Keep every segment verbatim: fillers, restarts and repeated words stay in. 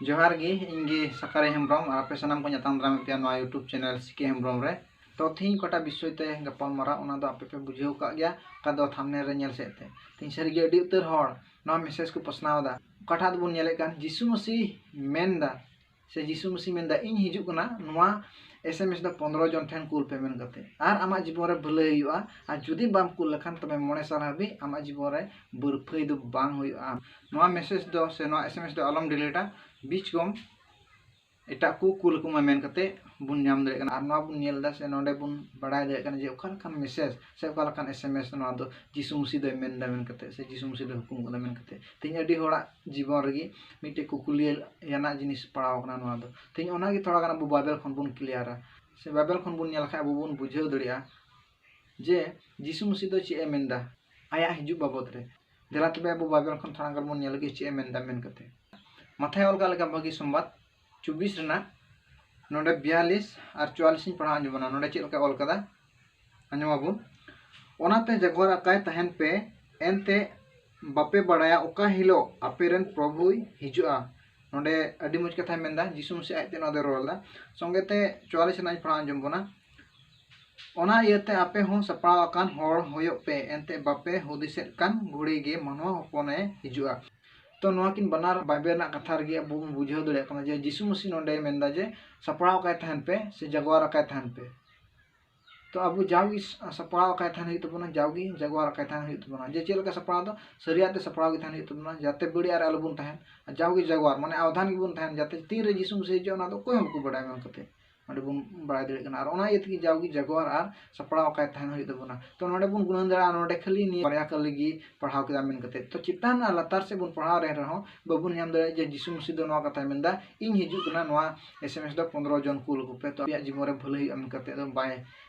ᱡᱚᱦᱟᱨ ᱜᱮ, ᱤᱧ ᱜᱮ ᱥᱟᱠᱟᱨᱤ ᱦᱮᱢᱵᱨᱚᱢ ᱟᱨ ᱟᱯᱮ ᱥᱟᱱᱟᱢ ᱠᱚᱧ ᱟᱛᱟᱝ ᱫᱟᱨᱟᱢᱮᱫ ᱯᱮᱭᱟ ᱱᱚᱣᱟ YouTube channel ᱥᱤ ᱠᱮ ᱦᱮᱢᱵᱨᱚᱢ ᱨᱮ᱾ ᱛᱚ ᱛᱤᱦᱤᱧ ᱚᱠᱟᱴᱟᱜ ᱵᱤᱥᱚᱭ ᱛᱮ ᱜᱟᱯᱟᱞ ᱢᱟᱨᱟᱣ, ᱚᱱᱟ ᱫᱚ ᱟᱯᱮ ᱯᱮ ᱵᱩᱡᱷᱟᱹᱣ ᱠᱟᱜ ᱜᱮᱭᱟ, ᱚᱠᱟ ᱫᱚ thumbnail ᱨᱮ ᱧᱮᱞ ᱥᱮᱫ ᱛᱮ᱾ ᱛᱤᱦᱤᱧ ᱥᱟᱹᱨᱤᱜᱮ ᱟᱹᱰᱤ ᱩᱛᱟᱹᱨ ᱦᱚᱲ ᱱᱚᱣᱟ message ᱠᱚ ᱯᱟᱥᱱᱟᱣ ᱮᱫᱟ᱾ ᱚᱠᱟᱴᱟᱜ ᱫᱚᱵᱚᱱ ᱧᱮᱞᱮᱫ ᱠᱟᱱ, ᱡᱤᱥᱩ ᱢᱟᱹᱥᱤ ᱢᱮᱱᱫᱟ, ᱥᱮ ᱡᱤᱥᱩ ᱢᱟᱹᱥᱤ ᱢᱮᱱᱫᱟ, "ᱤᱧ ᱦᱤᱡᱩᱜ ᱠᱟᱱᱟ, ᱱᱚᱣᱟ S M S ᱫᱚ ᱯᱚᱱᱫᱽᱨᱚ ᱡᱚᱱ ᱴᱷᱮᱱ ᱠᱩᱞ ᱯᱮ" ᱢᱮᱱ ᱠᱟᱛᱮ, ᱟᱨ ᱟᱢᱟᱜ ᱡᱤᱵᱚᱱ ᱨᱮ ᱵᱷᱟᱹᱞᱟᱹᱭ ᱦᱩᱭᱩᱜᱼᱟ, ᱟᱨ ᱡᱩᱫᱤ ᱵᱟᱢ ᱠᱩᱞ ᱞᱮᱠᱷᱟᱱ ᱛᱚᱵᱮ ᱢᱚᱬᱮ ᱥᱟᱞ ᱦᱟᱹᱵᱤᱡ ᱟᱢᱟᱜ ᱡᱤᱵᱚᱱ ᱨᱮ ᱵᱟᱹᱨᱯᱷᱟᱹᱭ ᱫᱚ ᱵᱟᱝ ᱦᱩᱭᱩᱜᱼᱟ᱾ ᱱᱚᱣᱟ message ᱫᱚ ᱥᱮ ᱱᱚᱣᱟ S M S ᱫᱚ ᱟᱞᱚᱢ ᱰᱤᱞᱤᱴᱟ, ᱵᱤᱪᱠᱚᱢ ᱮᱴᱟᱜ ᱠᱚ ᱠᱩᱞ ᱟᱠᱚ ᱢᱟ ᱢᱮᱱ ᱠᱟᱛᱮ ᱵᱚᱱ ᱧᱟᱢ ᱫᱟᱲᱮᱭᱟᱜ ᱠᱟᱱᱟ᱾ ᱟᱨ ᱱᱚᱣᱟ ᱵᱚᱱ ᱧᱮᱞ ᱮᱫᱟ ᱥᱮ ᱱᱚᱰᱮ ᱵᱚᱱ ᱵᱟᱲᱟᱭ ᱫᱟᱲᱮᱭᱟᱜ ᱠᱟᱱᱟ ᱡᱮ ᱚᱠᱟ ᱞᱮᱠᱟᱱ message ᱥᱮ ᱚᱠᱟ ᱞᱮᱠᱟᱱ S M S ᱱᱚᱣᱟ ᱫᱚ ᱡᱤᱥᱩ ᱢᱟᱹᱥᱤ ᱫᱚᱭ ᱢᱮᱱ ᱮᱫᱟ ᱢᱮᱱ ᱠᱟᱛᱮ, ᱥᱮ ᱡᱤᱥᱩ ᱢᱟᱹᱥᱤ ᱫᱚᱭ ᱦᱩᱠᱩᱢ ᱠᱟᱫᱟ ᱢᱮᱱ ᱠᱟᱛᱮ᱾ ᱛᱮᱦᱮᱧ ᱟᱹᱰᱤ ᱦᱚᱲᱟᱜ ᱡᱤᱵᱚᱱ ᱨᱮᱜᱮ ᱢᱤᱫᱴᱮᱡ ᱠᱩᱠᱞᱤᱭᱟᱱᱟᱜ ᱡᱤᱱᱤᱥ ᱯᱟᱲᱟᱣ ᱟᱠᱟᱱᱟ ᱱᱚᱣᱟ ᱫᱚ᱾ ᱛᱮᱦᱮᱧ ᱚᱱᱟᱜᱮ ᱛᱷᱚᱲᱟ ᱜᱟᱱ ᱟᱵᱚ ᱵᱟᱭᱵᱮᱞ ᱠᱷᱚᱱ ᱵᱚᱱ ᱠᱞᱤᱭᱟᱨᱟ, ᱥᱮ ᱵᱟᱭᱵᱮᱞ ᱠᱷᱚᱱ ᱵᱚᱱ ᱧᱮᱞ ᱞᱮᱠᱷᱟᱡ ᱟᱵᱚ ᱵᱚᱱ ᱵᱩᱡᱷᱟᱹᱣ ᱫᱟᱲᱮᱭᱟᱜᱼᱟ ᱡᱮ ᱡᱤᱥᱩ ᱢᱟᱹᱥᱤ ᱫᱚ ᱪᱮᱫ ᱮ ᱢᱮᱱᱫᱟ ᱟᱭᱟᱜ ᱦᱤᱡᱩᱜ ᱵᱟᱵᱚᱫ ᱨᱮ᱾ ᱫᱮᱞᱟ ᱛᱚᱵᱮ ᱟᱵᱚ ᱵᱟᱭᱵᱮᱞ ᱠᱷᱚᱱ ᱛᱷᱚᱲᱟ ᱜᱟᱱ ᱵᱚᱱ ᱧᱮᱞ ᱞᱮᱜᱮ ᱪᱮᱫ ᱮ ᱢᱮᱱᱫᱟ ᱢᱮᱱ ᱠᱟᱛᱮ᱾ ᱢᱟᱛᱷᱟᱭ ᱚᱞ ᱠᱟᱜ ᱞᱮᱠᱟ ᱵᱷᱟᱹᱜᱤ ᱥᱚᱢᱵᱟᱫ ᱪᱚᱵᱵᱤᱥ ᱨᱮᱱᱟᱜ ᱱᱚᱰᱮ ᱵᱤᱭᱟᱞᱤᱥ ᱟᱨ ᱪᱩᱣᱟᱞᱤᱥ ᱤᱧ ᱯᱟᱲᱦᱟᱣ ᱟᱸᱡᱚᱢ ᱵᱚᱱᱟ᱾ ᱱᱚᱰᱮ ᱪᱮᱫ ᱞᱮᱠᱟ ᱚᱞ ᱠᱟᱫᱟ, ᱟᱸᱡᱚᱢ ᱟᱵᱚᱱ᱾ "ᱚᱱᱟᱛᱮ ᱡᱟᱜᱣᱟᱨ ᱟᱠᱟᱭ ᱛᱟᱦᱮᱱ ᱯᱮ, ᱮᱱᱛᱮ ᱵᱟᱯᱮ ᱵᱟᱲᱟᱭᱟ ᱚᱠᱟ ᱦᱤᱞᱳᱜ ᱟᱯᱮ ᱨᱮᱱ ᱯᱨᱚᱵᱷᱩᱭ ᱦᱤᱡᱩᱜᱼᱟ᱾" ᱱᱚᱰᱮ ᱟᱹᱰᱤ ᱢᱚᱡᱽ ᱠᱟᱛᱷᱟᱭ ᱢᱮᱱᱫᱟ, ᱡᱤᱥᱩ ᱢᱟᱹᱥᱤ ᱟᱡᱛᱮ ᱱᱚᱣᱟ ᱫᱚᱭ ᱨᱚᱲ ᱮᱫᱟ᱾ ᱥᱚᱸᱜᱮ ᱛᱮ ᱪᱩᱣᱟᱞᱤᱥ ᱨᱮᱱᱟᱜ ᱤᱧ ᱯᱟᱲᱦᱟᱣ ᱟᱸᱡᱚᱢ ᱵᱚᱱᱟ᱾ "ᱚᱱᱟ ᱤᱭᱟᱹᱛᱮ ᱟᱯᱮ ᱦᱚᱸ ᱥᱟᱯᱲᱟᱣ ᱟᱠᱟᱱ ᱦᱚᱲ ᱦᱩᱭᱩᱜ ᱯᱮ, ᱮᱱᱛᱮ ᱵᱟᱯᱮ ᱦᱩᱫᱤᱥᱮᱫ ᱠᱟᱱ ᱜᱷᱩᱲᱤ ᱜᱮ ᱢᱟᱱᱣᱟ ᱦᱚᱯᱚᱱᱮ ᱦᱤᱡᱩᱜᱼᱟ᱾" ᱛᱚ ᱱᱚᱣᱟ ᱠᱤᱱ ᱵᱟᱱᱟᱨ ᱵᱟᱭᱵᱮᱞ ᱨᱮᱱᱟᱜ ᱠᱟᱛᱷᱟ ᱨᱮᱜᱮ ᱟᱵᱚ ᱵᱚᱱ ᱵᱩᱡᱷᱟᱹᱣ ᱫᱟᱲᱮᱭᱟᱜ ᱠᱟᱱᱟ ᱡᱮ ᱡᱤᱥᱩ ᱢᱟᱹᱥᱤ ᱱᱚᱰᱮᱭ ᱢᱮᱱᱫᱟ ᱡᱮ ᱥᱟᱯᱲᱟᱣ ᱟᱠᱟᱭ ᱛᱟᱦᱮᱱ ᱯᱮ ᱥᱮ ᱡᱟᱜᱣᱟᱨ ᱟᱠᱟᱭ ᱛᱟᱦᱮᱱ ᱯᱮ᱾ ᱛᱚ ᱟᱵᱚ ᱡᱟᱣᱜᱮ ᱥᱟᱯᱲᱟᱣ ᱟᱠᱟᱭ ᱛᱟᱦᱮᱱ ᱦᱩᱭᱩᱜ ᱛᱟᱵᱚᱱᱟ, ᱡᱟᱣᱜᱮ ᱡᱟᱜᱣᱟᱨ ᱟᱠᱟᱭ ᱛᱟᱦᱮᱱ ᱦᱩᱭᱩᱜ ᱛᱟᱵᱚᱱᱟ᱾ ᱡᱮ ᱪᱮᱫ ᱞᱮᱠᱟ ᱥᱟᱯᱲᱟᱣ ᱫᱚ, ᱥᱟᱹᱨᱤᱭᱟᱜ ᱛᱮ ᱥᱟᱯᱲᱟᱣ ᱜᱮ ᱛᱟᱦᱮᱱ ᱦᱩᱭᱩᱜ ᱛᱟᱵᱚᱱᱟ, ᱡᱟᱛᱮ ᱵᱟᱹᱲᱤᱡ ᱟᱨ ᱟᱞᱚᱵᱚᱱ ᱛᱟᱦᱮᱱ᱾ ᱟᱨ ᱡᱟᱣᱜᱮ ᱡᱟᱜᱣᱟᱨ, ᱢᱟᱱᱮ ᱟᱣᱫᱷᱟᱱ ᱜᱮᱵᱚᱱ ᱛᱟᱦᱮᱱ, ᱡᱟᱛᱮ ᱛᱤᱱᱨᱮ ᱡᱤᱥᱩ ᱢᱟᱹᱥᱤ ᱦᱤᱡᱩᱜᱼᱟ ᱚᱱᱟ ᱫᱚ ᱚᱠᱚᱭ ᱦᱚᱸ ᱵᱟᱠᱚ ᱵᱟᱲᱟᱭᱟ ᱢᱮᱱ ᱠᱟᱛᱮ᱾ ᱚᱸᱰᱮ ᱵᱚᱱ ᱵᱟᱲᱟᱭ ᱫᱟᱲᱮᱭᱟᱜ ᱠᱟᱱᱟ᱾ ᱟᱨ ᱚᱱᱟ ᱤᱭᱟᱹ ᱛᱮᱜᱮ ᱡᱟᱣᱜᱮ ᱡᱟᱜᱣᱟᱨ ᱟᱨ ᱥᱟᱯᱲᱟᱣ ᱟᱠᱟᱭ ᱛᱟᱦᱮᱱ ᱦᱩᱭᱩᱜ ᱛᱟᱵᱚᱱᱟ᱾ ᱛᱚ ᱱᱚᱰᱮ ᱵᱚᱱ ᱜᱩᱱᱟᱹᱱ ᱫᱟᱲᱮᱭᱟᱜᱼᱟ, ᱱᱚᱰᱮ ᱠᱷᱟᱹᱞᱤ ᱱᱤᱭᱟᱹ ᱵᱟᱨᱭᱟ ᱠᱟᱹᱞᱤ ᱜᱮ ᱯᱟᱲᱦᱟᱣ ᱠᱮᱫᱟ ᱢᱮᱱ ᱠᱟᱛᱮ᱾ ᱛᱚ ᱪᱮᱛᱟᱱ ᱟᱨ ᱞᱟᱛᱟᱨ ᱥᱮᱫ ᱵᱚᱱ ᱯᱟᱲᱦᱟᱣ ᱨᱮ ᱨᱮᱦᱚᱸ ᱵᱟᱵᱚᱱ ᱧᱟᱢ ᱫᱟᱲᱮᱭᱟᱜᱼᱟ ᱡᱮ ᱡᱤᱥᱩ ᱢᱟᱹᱥᱤ ᱫᱚ ᱱᱚᱣᱟ ᱠᱟᱛᱷᱟᱭ ᱢᱮᱱᱫᱟ, "ᱤᱧ ᱦᱤᱡᱩᱜ ᱠᱟᱱᱟ, ᱱᱚᱣᱟ S M S ᱫᱚ ᱯᱚᱱᱫᱽᱨᱚ ᱡᱚᱱ ᱠᱩᱞ ᱟᱠᱚ ᱯᱮ, ᱛᱚ ᱟᱯᱮᱭᱟᱜ ᱡᱤᱵᱚᱱ ᱨᱮ ᱵᱷᱟᱹᱞᱟᱹᱭ ᱦᱩᱭᱩᱜᱼᱟ" ᱢᱮᱱ ᱠᱟᱛᱮ ᱫᱚ ᱵᱟᱭ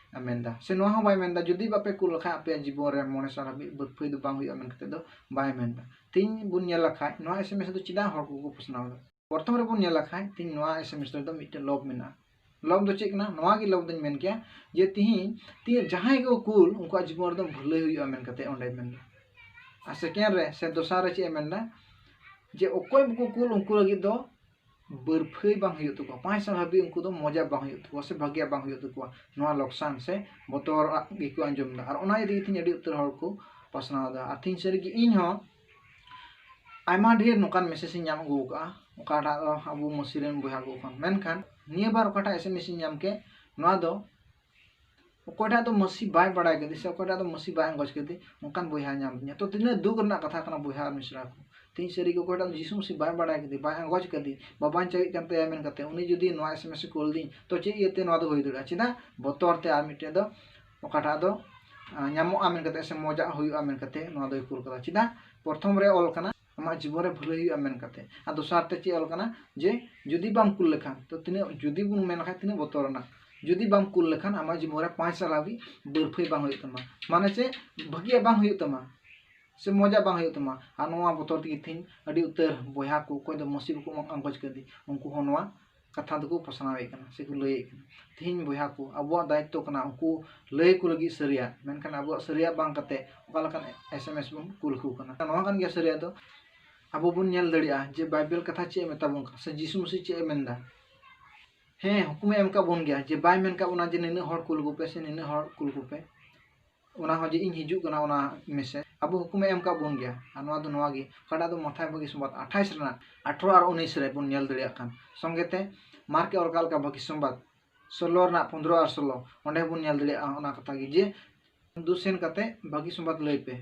ᱢᱮᱱᱫᱟ᱾ ᱥᱮ ᱱᱚᱣᱟ ᱦᱚᱸ ᱵᱟᱭ ᱢᱮᱱᱫᱟ, "ᱡᱩᱫᱤ ᱵᱟᱯᱮ ᱠᱩᱞ ᱞᱮᱠᱷᱟᱱ ᱟᱯᱮᱭᱟᱜ ᱡᱤᱵᱚᱱ ᱨᱮ ᱢᱚᱬᱮ ᱥᱟᱞ ᱦᱟᱹᱵᱤᱡ ᱵᱟᱹᱨᱯᱷᱟᱹᱭ ᱫᱚ ᱵᱟᱝ ᱦᱩᱭᱩᱜᱼᱟ" ᱢᱮᱱ ᱠᱟᱛᱮ ᱫᱚ ᱵᱟᱭ ᱢᱮᱱᱫᱟ᱾ ᱛᱮᱦᱮᱧ ᱵᱚᱱ ᱧᱮᱞ ᱞᱮᱠᱷᱟᱡ ᱱᱚᱣᱟ S M S ᱫᱚ ᱪᱮᱫᱟᱜ ᱦᱚᱲ ᱠᱚᱠᱚ ᱯᱟᱥᱱᱟᱣ ᱮᱫᱟ? ᱯᱨᱚᱛᱷᱚᱢ ᱨᱮᱵᱚᱱ ᱧᱮᱞ ᱞᱮᱠᱷᱟᱡ ᱛᱮᱦᱮᱧ ᱱᱚᱣᱟ S M S ᱨᱮᱫᱚ ᱢᱤᱫᱴᱮᱱ ᱞᱚᱵᱽ ᱢᱮᱱᱟᱜᱼᱟ᱾ ᱞᱚᱵᱽ ᱫᱚ ᱪᱮᱫ ᱠᱟᱱᱟ? ᱱᱚᱣᱟ ᱜᱮ ᱞᱚᱵᱽ ᱫᱚᱧ ᱢᱮᱱ ᱠᱮᱭᱟ ᱡᱮ ᱛᱮᱦᱮᱧ ᱛᱮ ᱡᱟᱦᱟᱸᱭ ᱜᱮᱠᱚ ᱠᱩᱞ ᱩᱱᱠᱩᱣᱟᱜ ᱡᱤᱵᱚᱱ ᱨᱮᱫᱚ ᱵᱷᱟᱹᱞᱟᱹᱭ ᱦᱩᱭᱩᱜᱼᱟ ᱢᱮᱱ ᱠᱟᱛᱮ ᱚᱸᱰᱮᱭ ᱢᱮᱱᱫᱟ᱾ ᱟᱨ ᱥᱮᱠᱮᱱᱰ ᱨᱮ ᱥᱮ ᱫᱚᱥᱟᱨ ᱨᱮ ᱪᱮᱫ ᱮ ᱢᱮᱱᱫᱟ? ᱡᱮ ᱚᱠᱚᱭ ᱵᱟᱠᱚ ᱠᱩᱞ ᱩᱱᱠᱩ ᱞᱟᱹᱜᱤᱫ ᱫᱚ ᱵᱟᱹᱨᱯᱷᱟᱹᱭ ᱵᱟᱝ ᱦᱩᱭᱩᱜ ᱛᱟᱠᱚᱣᱟ, ᱯᱟᱸᱪ ᱥᱟᱞ ᱦᱟᱹᱵᱤᱡ ᱩᱱᱠᱩ ᱫᱚ ᱢᱚᱡᱟ ᱵᱟᱝ ᱦᱩᱭᱩᱜ ᱛᱟᱠᱚᱣᱟ ᱥᱮ ᱵᱷᱟᱹᱜᱤᱭᱟᱜ ᱵᱟᱝ ᱦᱩᱭᱩᱜ ᱛᱟᱠᱚᱣᱟ᱾ ᱱᱚᱣᱟ ᱞᱚᱠᱥᱟᱱ ᱥᱮ ᱵᱚᱛᱚᱨᱟᱜ ᱜᱮᱠᱚ ᱟᱸᱡᱚᱢ ᱮᱫᱟ, ᱟᱨ ᱚᱱᱟ ᱤᱫᱤ ᱠᱟᱛᱮ ᱟᱹᱰᱤ ᱩᱛᱟᱹᱨ ᱦᱚᱲ ᱠᱚ ᱯᱟᱥᱱᱟᱣ ᱮᱫᱟ᱾ ᱟᱨ ᱛᱤᱦᱤᱧ ᱥᱟᱹᱨᱤ ᱜᱮ ᱤᱧ ᱦᱚᱸ ᱟᱭᱢᱟ ᱰᱷᱮᱨ ᱱᱚᱝᱠᱟᱱ ᱢᱮᱥᱮᱡᱽ ᱤᱧ ᱧᱟᱢ ᱟᱹᱜᱩ ᱟᱠᱟᱫᱼᱟ, ᱚᱠᱟᱴᱟᱜ ᱫᱚ ᱟᱵᱚ ᱢᱟᱹᱥᱤ ᱨᱮᱱ ᱵᱚᱭᱦᱟ ᱠᱚ ᱠᱷᱚᱱ᱾ ᱢᱮᱱᱠᱷᱟᱱ ᱱᱤᱭᱟᱹ ᱵᱟᱨ ᱚᱠᱟᱴᱟᱜ ᱮᱥ ᱮᱢ ᱮᱥ ᱤᱧ ᱧᱟᱢ ᱠᱮᱫ, ᱱᱚᱣᱟ ᱫᱚ ᱚᱠᱚᱭᱴᱟᱜ ᱫᱚ ᱢᱟᱹᱥᱤ ᱵᱟᱭ ᱵᱟᱲᱟᱭ ᱠᱟᱫᱮ ᱥᱮ ᱚᱠᱚᱭᱴᱟᱜ ᱫᱚ ᱢᱟᱹᱥᱤ ᱵᱟᱭ ᱟᱸᱜᱚᱪ ᱠᱟᱫᱮ, ᱚᱱᱠᱟᱱ ᱵᱚᱭᱦᱟ ᱧᱟᱢ ᱫᱤᱧᱟ᱾ ᱛᱚ ᱛᱤᱱᱟᱹᱜ ᱫᱩᱠ ᱨᱮᱱᱟᱜ ᱠᱟᱛᱷᱟ ᱠᱟᱱᱟ ᱵᱚᱭᱦᱟ ᱟᱨ ᱢᱤᱥᱨᱟ ᱠᱚ᱾ ᱛᱤᱦᱤᱧ ᱥᱟᱹᱨᱤ ᱜᱮ ᱚᱠᱚᱭᱴᱟᱜ ᱫᱚ ᱡᱤᱥᱩ ᱢᱟᱹᱥᱤ ᱵᱟᱭ ᱵᱟᱲᱟᱭ ᱠᱟᱫᱮ, ᱵᱟᱭ ᱟᱸᱜᱚᱪ ᱠᱟᱫᱮ, ᱵᱟᱵᱟᱧ ᱪᱟᱹᱣᱤᱜ ᱠᱟᱱ ᱛᱟᱭᱟ ᱢᱮᱱ ᱠᱟᱛᱮ ᱩᱱᱤ ᱡᱩᱫᱤ ᱱᱚᱣᱟ ᱮᱥ ᱮᱢ ᱮᱥ ᱮ ᱠᱩᱞ ᱫᱤᱧ, ᱛᱚ ᱪᱮᱫ ᱤᱭᱟᱹᱛᱮ ᱱᱚᱣᱟ ᱫᱚ ᱦᱩᱭ ᱫᱟᱲᱮᱭᱟᱜᱼᱟ? ᱪᱮᱫᱟᱜ? ᱵᱚᱛᱚᱨ ᱛᱮ ᱟᱨ ᱢᱤᱫᱴᱮᱡ ᱫᱚ ᱚᱠᱟᱴᱟᱜ ᱫᱚ, ᱟᱸ, ᱧᱟᱢᱚᱜᱼᱟ ᱢᱮᱱ ᱠᱟᱛᱮ ᱥᱮ ᱢᱚᱡᱟᱜ ᱦᱩᱭᱩᱜᱼᱟ ᱢᱮᱱ ᱠᱟᱛᱮ ᱱᱚᱣᱟ ᱫᱚᱭ ᱠᱩᱞ ᱠᱟᱫᱟ᱾ ᱪᱮᱫᱟᱜ? ᱯᱨᱚᱛᱷᱚᱢ ᱨᱮ ᱚᱞ ᱠᱟᱱᱟ ᱟᱢᱟᱜ ᱡᱤᱵᱚᱱ ᱨᱮ ᱵᱷᱟᱹᱞᱟᱹᱭ ᱦᱩᱭᱩᱜᱼᱟ ᱢᱮᱱ ᱠᱟᱛᱮ, ᱟᱨ ᱫᱚᱥᱟᱨ ᱛᱮ ᱪᱮᱫ ᱚᱞ ᱠᱟᱱᱟ ᱡᱮ ᱡᱩᱫᱤ ᱵᱟᱢ ᱠᱩᱞ ᱞᱮᱠᱷᱟᱱ, ᱛᱚ ᱛᱤᱱᱟᱹᱜ ᱡᱩᱫᱤ ᱵᱚᱱ ᱢᱮᱱ ᱞᱮᱠᱷᱟᱱ ᱛᱤᱱᱟᱹᱜ ᱵᱚᱛᱚᱨ ᱨᱮᱱᱟᱜ, ᱡᱩᱫᱤ ᱵᱟᱢ ᱠᱩᱞ ᱞᱮᱠᱷᱟᱱ ᱟᱢᱟᱜ ᱡᱤᱵᱚᱱ ᱨᱮ ᱯᱟᱸᱪ ᱥᱟᱞ ᱦᱟᱹᱵᱤᱡ ᱵᱟᱹᱨᱯᱷᱟᱹᱭ ᱵᱟᱝ ᱦᱩᱭᱩᱜ ᱛᱟᱢᱟ, ᱢᱟᱱᱮ ᱪᱮᱫ, ᱵᱷᱟᱹᱜᱤᱭᱟᱜ ᱵᱟᱝ ᱦᱩᱭᱩᱜ ᱛᱟᱢᱟ ᱥᱮ ᱢᱚᱡᱟ ᱵᱟᱝ ᱦᱩᱭᱩᱜ ᱛᱟᱢᱟ᱾ ᱟᱨ ᱱᱚᱣᱟ ᱵᱚᱛᱚᱨ ᱛᱮᱜᱮ ᱛᱤᱦᱤᱧ ᱟᱹᱰᱤ ᱩᱛᱟᱹᱨ ᱵᱚᱭᱦᱟ ᱠᱚ, ᱚᱠᱚᱭ ᱫᱚ ᱢᱟᱹᱥᱤ ᱵᱟᱠᱚ ᱟᱸᱜᱚᱪ ᱠᱟᱫᱮ, ᱩᱱᱠᱩ ᱦᱚᱸ ᱱᱚᱣᱟ ᱠᱟᱛᱷᱟ ᱫᱚᱠᱚ ᱯᱟᱥᱱᱟᱣᱮᱫ ᱠᱟᱱᱟ ᱥᱮᱠᱚ ᱞᱟᱹᱭᱮᱫ ᱠᱟᱱᱟ᱾ ᱛᱤᱦᱤᱧ ᱵᱚᱭᱦᱟ ᱠᱚ, ᱟᱵᱚᱣᱟᱜ ᱫᱟᱭᱤᱛᱛᱚ ᱠᱟᱱᱟ ᱩᱱᱠᱩ ᱞᱟᱹᱭ ᱠᱚ ᱞᱟᱹᱜᱤᱫ ᱥᱟᱹᱨᱤᱭᱟᱜ, ᱢᱮᱱᱠᱷᱟᱱ ᱟᱵᱚᱣᱟᱜ ᱥᱟᱹᱨᱤᱭᱟᱜ ᱵᱟᱝ ᱠᱟᱛᱮ ᱚᱠᱟ ᱞᱮᱠᱟᱱ ᱮᱥ ᱮᱢ ᱮᱥ ᱵᱚᱱ ᱠᱩᱞ ᱟᱠᱚ ᱠᱟᱱᱟ᱾ ᱱᱚᱣᱟ ᱠᱟᱱ ᱜᱮᱭᱟ ᱥᱟᱹᱨᱤᱭᱟᱜ ᱫᱚ᱾ ᱟᱵᱚ ᱵᱚᱱ ᱧᱮᱞ ᱫᱟᱲᱮᱭᱟᱜᱼᱟ ᱡᱮ ᱵᱟᱭᱵᱮᱞ ᱠᱟᱛᱷᱟ ᱪᱮᱫ ᱮ ᱢᱮᱛᱟ ᱵᱚᱱ ᱠᱟᱱᱟ ᱥᱮ ᱡᱤᱥᱩ ᱢᱟᱹᱥᱤ ᱪᱮᱫ ᱮ ᱢᱮᱱᱫᱟ᱾ ᱦᱮᱸ, ᱦᱩᱠᱩᱢᱮ ᱮᱢ ᱠᱟᱜ ᱵᱚᱱ ᱜᱮᱭᱟ ᱡᱮ ᱵᱟᱭ ᱢᱮᱱ ᱠᱟᱜ ᱵᱚᱱᱟ ᱡᱮ ᱱᱤᱱᱟᱹᱜ ᱦᱚᱲ ᱠᱩᱞ ᱠᱚᱯᱮ ᱥᱮ ᱱᱤᱱᱟᱹᱜ ᱦᱚᱲ ᱠᱩᱞ ᱠᱚᱯᱮ, ᱚᱱᱟ ᱦᱚᱸ ᱡᱮ ᱤᱧ ᱦᱤᱡᱩᱜ ᱠᱟᱱᱟ ᱚᱱᱟ ᱢᱮᱥᱮᱡᱽ ᱟᱵᱚ ᱦᱩᱠᱩᱢᱮ ᱮᱢ ᱠᱟᱜ ᱵᱚᱱ ᱜᱮᱭᱟ᱾ ᱟᱨ ᱱᱚᱣᱟ ᱫᱚ ᱱᱚᱣᱟ ᱜᱮ, ᱚᱠᱟᱴᱟᱜ ᱫᱚ ᱢᱟᱛᱷᱟᱭ ᱵᱷᱟᱹᱜᱤ ᱥᱚᱢᱵᱟᱫ ᱟᱴᱷᱟᱭᱤᱥ ᱨᱮᱱᱟᱜ ᱟᱴᱷᱨᱚ ᱟᱨ ᱩᱱᱤᱥ ᱨᱮ ᱵᱚᱱ ᱧᱮᱞ ᱫᱟᱲᱮᱭᱟᱜ ᱠᱟᱱ, ᱥᱚᱸᱜᱮ ᱛᱮ ᱢᱟᱨᱠᱮ ᱚᱞ ᱠᱟᱜ ᱞᱮᱠᱟ ᱵᱷᱟᱹᱜᱤ ᱥᱚᱢᱵᱟᱫ ᱥᱳᱞᱳ ᱨᱮᱱᱟᱜ ᱯᱚᱱᱫᱽᱨᱚ ᱟᱨ ᱥᱳᱞᱳ, ᱚᱸᱰᱮ ᱵᱚᱱ ᱧᱮᱞ ᱫᱟᱲᱮᱭᱟᱜᱼᱟ ᱚᱱᱟ ᱠᱟᱛᱷᱟ ᱜᱮ ᱡᱮ ᱦᱤᱱᱫᱩ ᱥᱮᱱ ᱠᱟᱛᱮ ᱵᱷᱟᱹᱜᱤ ᱥᱚᱢᱵᱟᱫ ᱞᱟᱹᱭ ᱯᱮ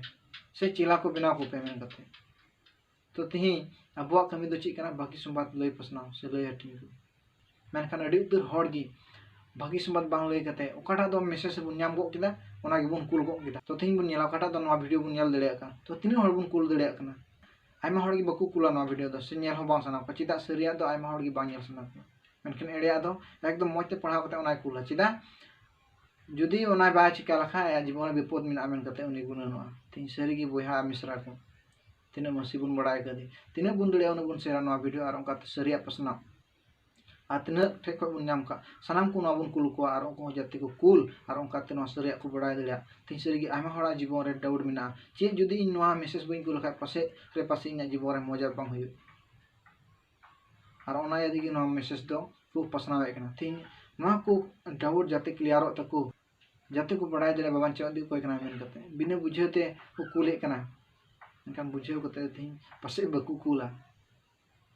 ᱥᱮ ᱪᱮᱞᱟ ᱠᱚ ᱵᱮᱱᱟᱣ ᱠᱚᱯᱮ ᱢᱮᱱ ᱠᱟᱛᱮ᱾ ᱛᱚ ᱛᱤᱦᱤᱧ ᱟᱵᱚᱣᱟᱜ ᱠᱟᱹᱢᱤ ᱫᱚ ᱪᱮᱫ ᱠᱟᱱᱟ? ᱵᱷᱟᱹᱜᱤ ᱥᱚᱢᱵᱟᱫ ᱞᱟᱹᱭ ᱯᱟᱥᱱᱟᱣ ᱥᱮ ᱞᱟᱹᱭ ᱦᱟᱹᱴᱤᱧ ᱠᱚ᱾ ᱢᱮᱱᱠᱷᱟᱱ ᱟᱹᱰᱤ ᱩᱛᱟᱹᱨ ᱦᱚᱲ ᱜᱮ ᱵᱷᱟᱹᱜᱤ ᱥᱚᱢᱵᱟᱫ ᱵᱟᱝ ᱞᱟᱹᱭ ᱠᱟᱛᱮ ᱚᱠᱟᱴᱟᱜ ᱫᱚ ᱢᱮᱥᱮᱡᱽ ᱵᱚᱱ ᱧᱟᱢ ᱜᱚᱫ ᱠᱮᱫᱟ, ᱚᱱᱟ ᱜᱮᱵᱚᱱ ᱠᱩᱞ ᱜᱚᱫ ᱠᱮᱫᱟ᱾ ᱛᱚ ᱛᱤᱦᱤᱧ ᱵᱚᱱ ᱧᱮᱞᱟ ᱚᱠᱟᱴᱟᱜ ᱫᱚ ᱱᱚᱣᱟ ᱵᱷᱤᱰᱤᱭᱳ ᱵᱚᱱ ᱧᱮᱞ ᱫᱟᱲᱮᱭᱟᱜ ᱠᱟᱱᱟ, ᱛᱚ ᱛᱤᱱᱟᱹᱜ ᱦᱚᱲ ᱵᱚᱱ ᱠᱩᱞ ᱫᱟᱲᱮᱭᱟᱜ ᱠᱟᱱᱟ? ᱟᱭᱢᱟ ᱦᱚᱲ ᱜᱮ ᱵᱟᱠᱚ ᱠᱩᱞᱟ ᱱᱚᱣᱟ ᱵᱷᱤᱰᱤᱭᱳ ᱫᱚ, ᱥᱮ ᱧᱮᱞ ᱦᱚᱸ ᱵᱟᱝ ᱥᱟᱱᱟ ᱠᱚᱣᱟ᱾ ᱪᱮᱫᱟᱜ? ᱥᱟᱹᱨᱤᱭᱟᱜ ᱫᱚ ᱟᱭᱢᱟ ᱦᱚᱲ ᱜᱮ ᱵᱟᱝ ᱧᱮᱞ ᱥᱟᱱᱟ ᱠᱚᱣᱟ, ᱢᱮᱱᱠᱷᱟᱱ ᱮᱲᱮᱭᱟᱜ ᱫᱚ ᱮᱠᱫᱚᱢ ᱢᱚᱡᱽ ᱛᱮ ᱯᱟᱲᱦᱟᱣ ᱠᱟᱛᱮ ᱚᱱᱟᱭ ᱠᱩᱞᱟ᱾ ᱪᱮᱫᱟᱜ? ᱡᱩᱫᱤ ᱚᱱᱟ ᱵᱟᱭ ᱪᱤᱠᱟ ᱞᱮᱠᱷᱟᱱ ᱟᱭᱟᱜ ᱡᱤᱵᱚᱱ ᱨᱮ ᱵᱤᱯᱚᱫ ᱢᱮᱱᱟᱜᱼᱟ ᱢᱮᱱ ᱠᱟᱛᱮ ᱩᱱᱤ ᱜᱩᱱᱟᱹᱱᱚᱜᱼᱟ᱾ ᱛᱤᱦᱤᱧ ᱥᱟᱹᱨᱤ ᱜᱮ ᱵᱚᱭᱦᱟ ᱟᱨ ᱢᱤᱥᱨᱟ ᱠᱚ, ᱛᱤᱱᱟᱹᱜ ᱢᱟᱹᱥᱤ ᱵᱚᱱ ᱵᱟᱲᱟᱭ ᱠᱟᱫᱮ, ᱛᱤᱱᱟᱹᱜ ᱵᱚᱱ ᱫᱟᱲᱮᱭᱟᱜᱼᱟ ᱩᱱᱟᱹᱜ ᱵᱚᱱ ᱥᱮᱭᱟᱨᱟ ᱱᱚᱣᱟ ᱵᱷᱤᱰᱤᱭᱳ ᱟᱨ ᱚᱱᱠᱟᱛᱮ ᱥᱟᱹᱨᱤᱭᱟᱜ ᱯᱟᱥᱱᱟᱣ᱾ ᱟᱨ ᱛᱤᱱᱟᱹᱜ ᱴᱷᱮᱡ ᱠᱷᱚᱡ ᱵᱚᱱ ᱧᱟᱢ ᱠᱟᱜ, ᱥᱟᱱᱟᱢ ᱠᱚ ᱱᱚᱣᱟ ᱵᱚᱱ ᱠᱩᱞ ᱠᱚᱣᱟ ᱟᱨ ᱩᱱᱠᱩ ᱦᱚᱸ ᱡᱟᱛᱮ ᱠᱚ ᱠᱩᱞ ᱟᱨ ᱚᱱᱠᱟᱛᱮ ᱱᱚᱣᱟ ᱥᱟᱹᱨᱤᱭᱟᱜ ᱠᱚ ᱵᱟᱲᱟᱭ ᱫᱟᱲᱮᱭᱟᱜ᱾ ᱛᱤᱦᱤᱧ ᱥᱟᱹᱨᱤ ᱜᱮ ᱟᱭᱢᱟ ᱦᱚᱲᱟᱜ ᱡᱤᱵᱚᱱ ᱨᱮ ᱰᱟᱣᱩᱴ ᱢᱮᱱᱟᱜᱼᱟ, ᱪᱮᱫ ᱡᱩᱫᱤ ᱤᱧ ᱱᱚᱣᱟ ᱢᱮᱥᱮᱡᱽ ᱵᱟᱹᱧ ᱠᱩᱞ ᱞᱮᱠᱷᱟᱡ ᱯᱟᱥᱮᱡ ᱨᱮ ᱯᱟᱥᱮᱡ ᱤᱧᱟᱹᱜ ᱡᱤᱵᱚᱱ ᱨᱮ ᱢᱚᱡᱟ ᱵᱟᱝ ᱦᱩᱭᱩᱜ᱾ ᱟᱨ ᱚᱱᱟ ᱤᱭᱟᱹ ᱛᱮᱜᱮ ᱱᱚᱣᱟ ᱢᱮᱥᱮᱡᱽ ᱫᱚ ᱠᱚ ᱯᱟᱥᱱᱟᱣᱮᱫ ᱠᱟᱱᱟ᱾ ᱛᱮᱦᱮᱧ ᱱᱚᱣᱟ ᱠᱚ ᱰᱟᱣᱩᱴ ᱡᱟᱛᱮ ᱠᱞᱤᱭᱟᱨᱚᱜ ᱛᱟᱠᱚ, ᱡᱟᱛᱮ ᱠᱚ ᱵᱟᱲᱟᱭ ᱫᱟᱲᱮᱭᱟᱜᱼᱟ ᱵᱟᱵᱟᱧ ᱪᱮᱫ ᱚᱠᱚᱭ ᱠᱟᱱᱟ ᱢᱮᱱ ᱠᱟᱛᱮ, ᱵᱤᱱᱟᱹ ᱵᱩᱡᱷᱟᱹᱣ ᱛᱮ ᱠᱚ ᱠᱩᱞᱮᱫ ᱠᱟᱱᱟ᱾ ᱢᱮᱱᱠᱷᱟᱱ ᱵᱩᱡᱷᱟᱹᱣ ᱠᱟᱛᱮ ᱛᱮᱦᱮᱧ ᱯᱟᱥᱮᱡ ᱵᱟᱠᱚ ᱠᱩᱞᱟ᱾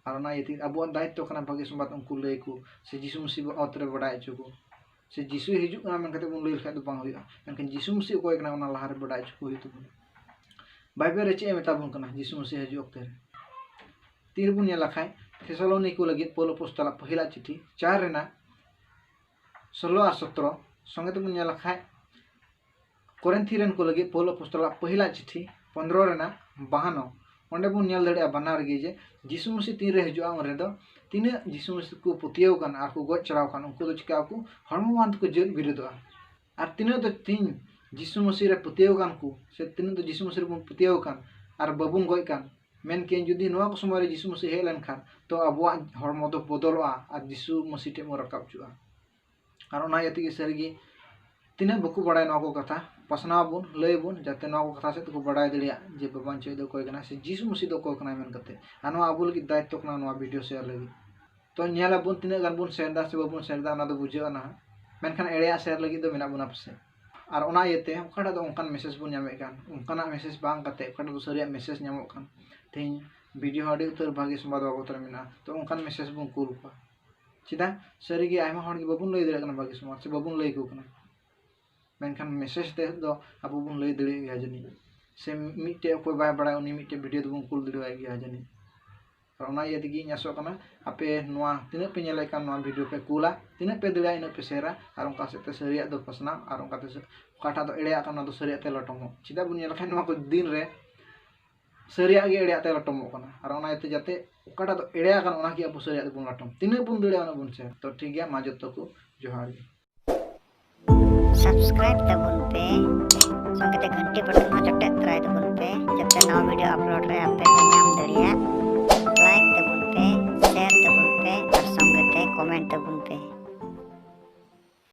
ᱟᱨ ᱚᱱᱟ ᱤᱭᱟᱹᱛᱮ ᱟᱵᱚᱣᱟᱜ ᱫᱟᱭᱤᱛᱛᱚ ᱠᱟᱱᱟ ᱵᱷᱟᱹᱜᱤ ᱥᱚᱢᱵᱟᱫ ᱩᱱᱠᱩ ᱞᱟᱹᱭ ᱠᱚ, ᱥᱮ ᱡᱤᱥᱩ ᱢᱟᱹᱥᱤ ᱚᱛ ᱨᱮ ᱵᱟᱰᱟᱭ ᱦᱚᱪᱚ ᱠᱚ, ᱥᱮ ᱡᱤᱥᱩᱭ ᱦᱤᱡᱩᱜ ᱠᱟᱱᱟ ᱢᱮᱱ ᱠᱟᱛᱮ ᱵᱚᱱ ᱞᱟᱹᱭ ᱞᱮᱠᱷᱟᱡ ᱫᱚ ᱵᱟᱝ ᱦᱩᱭᱩᱜᱼᱟ᱾ ᱢᱮᱱᱠᱷᱟᱱ ᱡᱤᱥᱩ ᱢᱟᱹᱥᱤ ᱚᱠᱚᱭ ᱠᱟᱱᱟ ᱚᱱᱟ ᱞᱟᱦᱟ ᱨᱮ ᱵᱟᱰᱟᱭ ᱦᱚᱪᱚ ᱠᱚ ᱦᱩᱭᱩᱜ ᱛᱟᱵᱚᱱᱟ᱾ ᱵᱟᱭᱵᱮᱞ ᱨᱮ ᱪᱮᱫ ᱮ ᱢᱮᱛᱟ ᱵᱚᱱ ᱠᱟᱱᱟ ᱡᱤᱥᱩ ᱢᱟᱹᱥᱤ ᱦᱤᱡᱩᱜ ᱚᱠᱛᱮ ᱨᱮ? ᱛᱤ ᱨᱮᱵᱚᱱ ᱧᱮᱞ ᱞᱮᱠᱷᱟᱡ ᱛᱷᱮᱥᱟᱞᱳᱱᱤ ᱠᱚ ᱞᱟᱹᱜᱤᱫ ᱯᱳᱞ ᱟᱯᱚᱥᱛᱚᱞᱟᱜ ᱯᱟᱹᱦᱤᱞᱟᱜ ᱪᱤᱴᱷᱤ ᱪᱟᱨ ᱨᱮᱱᱟᱜ ᱥᱳᱞᱳ ᱟᱨ ᱥᱚᱛᱨᱚ, ᱥᱚᱸᱜᱮ ᱛᱮᱵᱚᱱ ᱧᱮᱞ ᱞᱮᱠᱷᱟᱡ ᱠᱚᱨᱤᱱᱛᱷᱤ ᱨᱮᱱ ᱠᱚ ᱞᱟᱹᱜᱤᱫ ᱯᱳᱞ ᱟᱯᱚᱥᱛᱚᱞᱟᱜ ᱯᱟᱹᱦᱤᱞᱟᱜ ᱪᱤᱴᱷᱤ ᱯᱚᱱᱫᱽᱨᱚ ᱨᱮᱱᱟᱜ ᱵᱟᱦᱟᱱᱱᱚ᱾ ᱚᱸᱰᱮ ᱵᱚᱱ ᱧᱮᱞ ᱫᱟᱲᱮᱭᱟᱜᱼᱟ ᱵᱟᱱᱟᱨ ᱜᱮ ᱡᱮ ᱡᱤᱥᱩ ᱢᱟᱹᱥᱤ ᱛᱤᱱ ᱨᱮ ᱦᱤᱡᱩᱜᱼᱟ ᱩᱱ ᱨᱮᱫᱚ ᱛᱤᱱᱟᱹᱜ ᱡᱤᱥᱩ ᱢᱟᱹᱥᱤ ᱠᱚ ᱯᱟᱹᱛᱭᱟᱹᱣ ᱠᱟᱱ ᱟᱨ ᱠᱚ ᱜᱚᱡ ᱪᱟᱞᱟᱣ ᱠᱟᱱ ᱩᱱᱠᱩ ᱫᱚ ᱪᱤᱠᱟᱹᱜ ᱟᱠᱚ? ᱦᱚᱲᱢᱚ ᱵᱟᱝ ᱛᱮᱠᱚ ᱡᱟᱹᱛ ᱵᱤᱨᱤᱫᱚᱜᱼᱟ᱾ ᱟᱨ ᱛᱤᱱᱟᱹᱜ ᱫᱚ ᱛᱤᱦᱤᱧ ᱡᱤᱥᱩ ᱢᱟᱹᱥᱤ ᱨᱮ ᱯᱟᱹᱛᱭᱟᱹᱣ ᱠᱟᱱ ᱠᱚ ᱥᱮ ᱛᱤᱱᱟᱹᱜ ᱫᱚ ᱡᱤᱥᱩ ᱢᱟᱹᱥᱤ ᱨᱮᱵᱚᱱ ᱯᱟᱹᱛᱭᱟᱹᱣ ᱠᱟᱱ ᱟᱨ ᱵᱟᱵᱚᱱ ᱜᱚᱡ ᱠᱟᱱ, ᱢᱮᱱ ᱠᱮᱭᱟᱹᱧ ᱡᱩᱫᱤ ᱱᱚᱣᱟ ᱠᱚ ᱥᱚᱢᱚᱭ ᱨᱮ ᱡᱤᱥᱩ ᱢᱟᱹᱥᱤ ᱦᱮᱡ ᱞᱮᱱᱠᱷᱟᱱ ᱛᱚ ᱟᱵᱚᱣᱟᱜ ᱦᱚᱲᱢᱚ ᱫᱚ ᱵᱚᱫᱚᱞᱚᱜᱼᱟ ᱟᱨ ᱡᱤᱥᱩ ᱢᱟᱹᱥᱤ ᱴᱷᱮᱱ ᱵᱚᱱ ᱨᱟᱠᱟᱵ ᱦᱚᱪᱚᱜᱼᱟ᱾ ᱟᱨ ᱚᱱᱟ ᱤᱭᱟᱹ ᱛᱮᱜᱮ ᱥᱟᱹᱨᱤᱜᱮ ᱛᱤᱱᱟᱹᱜ ᱵᱟᱠᱚ ᱵᱟᱲᱟᱭᱟ ᱱᱚᱣᱟ ᱠᱚ ᱠᱟᱛᱷᱟ, ᱯᱟᱥᱱᱟᱣ ᱟᱵᱚᱱ, ᱞᱟᱹᱭ ᱟᱵᱚᱱ, ᱡᱟᱛᱮ ᱱᱚᱣᱟ ᱠᱚ ᱠᱟᱛᱷᱟ ᱥᱮᱫ ᱛᱮᱠᱚ ᱵᱟᱲᱟᱭ ᱫᱟᱲᱮᱭᱟᱜ ᱡᱮ ᱵᱟᱵᱟᱧ ᱪᱮᱫ ᱫᱚ ᱚᱠᱚᱭ ᱠᱟᱱᱟ ᱥᱮ ᱡᱤᱥᱩ ᱢᱟᱹᱥᱤ ᱫᱚ ᱚᱠᱚᱭ ᱠᱟᱱᱟᱭ ᱢᱮᱱ ᱠᱟᱛᱮ᱾ ᱟᱨ ᱱᱚᱣᱟ ᱟᱵᱚ ᱞᱟᱹᱜᱤᱫ ᱫᱟᱭᱤᱛᱛᱚ ᱠᱟᱱᱟ ᱱᱚᱣᱟ ᱵᱷᱤᱰᱤᱭᱳ ᱥᱮᱭᱟᱨ ᱞᱟᱹᱜᱤᱫ᱾ ᱛᱚ ᱧᱮᱞ ᱟᱵᱚᱱ ᱛᱤᱱᱟᱹᱜ ᱜᱟᱱ ᱵᱚᱱ ᱥᱮᱭᱟᱨ ᱮᱫᱟ ᱥᱮ ᱵᱟᱵᱚᱱ ᱥᱮᱭᱟᱨ ᱮᱫᱟ, ᱚᱱᱟ ᱫᱚ ᱵᱩᱡᱷᱟᱹᱜᱼᱟ ᱱᱟᱦᱟᱜ᱾ ᱢᱮᱱᱠᱷᱟᱱ ᱮᱲᱮᱭᱟᱜ ᱥᱮᱭᱟᱨ ᱞᱟᱹᱜᱤᱫ ᱫᱚ ᱢᱮᱱᱟᱜ ᱵᱚᱱᱟ ᱯᱟᱥᱮᱡ᱾ ᱟᱨ ᱚᱱᱟ ᱤᱭᱟᱹᱛᱮ ᱚᱠᱟᱴᱟᱜ ᱫᱚ ᱚᱱᱠᱟᱱ ᱢᱮᱥᱮᱡᱽ ᱵᱚᱱ ᱧᱟᱢᱮᱫ ᱠᱟᱱ, ᱚᱱᱠᱟᱱᱟᱜ ᱢᱮᱥᱮᱡᱽ ᱵᱟᱝ ᱠᱟᱛᱮ ᱚᱠᱟᱴᱟᱜ ᱫᱚ ᱥᱟᱹᱨᱤᱭᱟᱜ ᱢᱮᱥᱮᱡᱽ ᱧᱟᱢᱚᱜ ᱠᱟᱱ, ᱛᱮᱦᱮᱧ ᱵᱷᱤᱰᱤᱭᱳ ᱦᱚᱸ ᱟᱹᱰᱤ ᱩᱛᱟᱹᱨ ᱵᱷᱟᱜᱮ ᱥᱚᱢᱵᱟᱫ ᱵᱟᱵᱚᱫ ᱨᱮ ᱢᱮᱱᱟᱜᱼᱟ, ᱛᱚ ᱚᱱᱠᱟᱱ ᱢᱮᱥᱮᱡᱽ ᱵᱚᱱ ᱠᱩᱞ ᱠᱚᱣᱟ᱾ ᱪᱮᱫᱟᱜ? ᱥᱟᱹᱨᱤᱜᱮ ᱟᱭᱢᱟ ᱦᱚᱲ ᱜᱮ ᱵᱟᱵᱚᱱ ᱞᱟᱹᱭ ᱫᱟᱲᱮᱭᱟᱜ ᱠᱟᱱᱟ ᱵᱷᱟᱜᱮ ᱥᱚᱢᱵᱟᱫ ᱥᱮ ᱵᱟᱵᱚᱱ ᱞᱟᱹᱭ ᱟᱠᱚ ᱠᱟᱱᱟ᱾ ᱢᱮᱱᱠᱷᱟᱱ ᱢᱮᱥᱮᱡᱽ ᱛᱮ ᱫᱚ ᱟᱵᱚ ᱵᱚᱱ ᱞᱟᱹᱭ ᱫᱟᱲᱮᱭᱟᱜ ᱜᱮᱭᱟ ᱡᱟᱹᱱᱤᱡ, ᱥᱮ ᱢᱤᱫᱴᱮᱡ ᱚᱠᱚᱭ ᱵᱟᱭ ᱵᱟᱲᱟᱭᱟ ᱩᱱᱤ ᱢᱤᱫᱴᱮᱡ ᱵᱷᱤᱰᱤᱭᱳ ᱫᱚᱵᱚᱱ ᱠᱩᱞ ᱫᱟᱲᱮᱭᱟᱭ ᱜᱮᱭᱟ ᱡᱟᱹᱱᱤᱡ᱾ ᱟᱨ ᱚᱱᱟ ᱤᱭᱟᱹ ᱛᱮᱜᱮ ᱤᱧ ᱟᱥᱚᱜ ᱠᱟᱱᱟ ᱟᱯᱮ ᱱᱚᱣᱟ ᱛᱤᱱᱟᱹᱜ ᱯᱮ ᱧᱮᱞᱮᱫ ᱠᱟᱱ ᱱᱚᱣᱟ ᱵᱷᱤᱰᱤᱭᱳ ᱯᱮ ᱠᱩᱞᱟ, ᱛᱤᱱᱟᱹᱜ ᱯᱮ ᱫᱟᱲᱮᱭᱟᱜᱼᱟ ᱤᱱᱟᱹᱜ ᱯᱮ ᱥᱮᱭᱟᱨᱟ, ᱟᱨ ᱚᱱᱠᱟ ᱥᱮᱫ ᱛᱮ ᱥᱟᱹᱨᱤᱭᱟᱜ ᱫᱚ ᱯᱟᱥᱱᱟᱣ ᱟᱨ ᱚᱱᱠᱟᱛᱮ ᱥᱟᱹ-, ᱚᱠᱟᱴᱟᱜ ᱫᱚ ᱮᱲᱮᱭᱟᱜ ᱠᱟᱱᱟ ᱚᱱᱟ ᱫᱚ ᱥᱟᱹᱨᱤᱭᱟᱜ ᱛᱮ ᱞᱚᱴᱚᱢᱚᱜ᱾ ᱪᱮᱫᱟᱜ ᱵᱚᱱ ᱧᱮᱞ ᱞᱮᱠᱷᱟᱱ ᱱᱚᱣᱟ ᱠᱚ ᱫᱤᱱ ᱨᱮ ᱥᱟᱹᱨᱤᱭᱟᱜ ᱜᱮ ᱮᱲᱮᱭᱟᱜ ᱛᱮ ᱞᱚᱴᱚᱢᱚᱜ ᱠᱟᱱᱟ᱾ ᱟᱨ ᱚᱱᱟ ᱤᱭᱟᱹᱛᱮ ᱡᱟᱛᱮ ᱚᱠᱟᱴᱟᱜ ᱫᱚ ᱮᱲᱮᱭᱟᱜ ᱠᱟᱱᱟ ᱚᱱᱟ ᱜᱮ ᱟᱵᱚ ᱥᱟᱹᱨᱤᱭᱟᱜ ᱛᱮᱵᱚᱱ ᱞᱚᱴᱚᱢ᱾ ᱛᱤᱱᱟᱹᱜ ᱵᱚᱱ ᱫᱟᱲᱮᱭᱟᱜᱼᱟ ᱩᱱᱟᱹᱜ ᱵᱚᱱ ᱥᱮᱭᱟᱨ᱾ ᱛᱚ ᱴᱷᱤᱠ ᱜᱮᱭᱟ, ᱢᱟ ᱡᱚᱛᱚ ᱠᱚ ᱡᱚᱦᱟᱨ ᱜᱮ᱾ ᱥᱟᱵᱥᱠᱨᱟᱭᱤᱵ ᱛᱟᱵᱚᱱ ᱯᱮ, ᱥᱚᱸᱜᱮᱛᱮ ᱜᱷᱟᱱᱴᱤ ᱵᱟᱴᱚᱱ ᱦᱚᱸ ᱡᱚᱴᱮᱫ ᱛᱚᱨᱟᱭ ᱛᱟᱵᱚᱱ ᱯᱮ, ᱡᱟᱛᱮ ᱱᱟᱣᱟ ᱵᱷᱤᱰᱤᱭᱳ ᱟᱯᱞᱳᱰ ᱨᱮ ᱟᱯᱮ ᱯᱮ ᱧᱟᱢ ᱫᱟᱲᱮᱭᱟᱜ᱾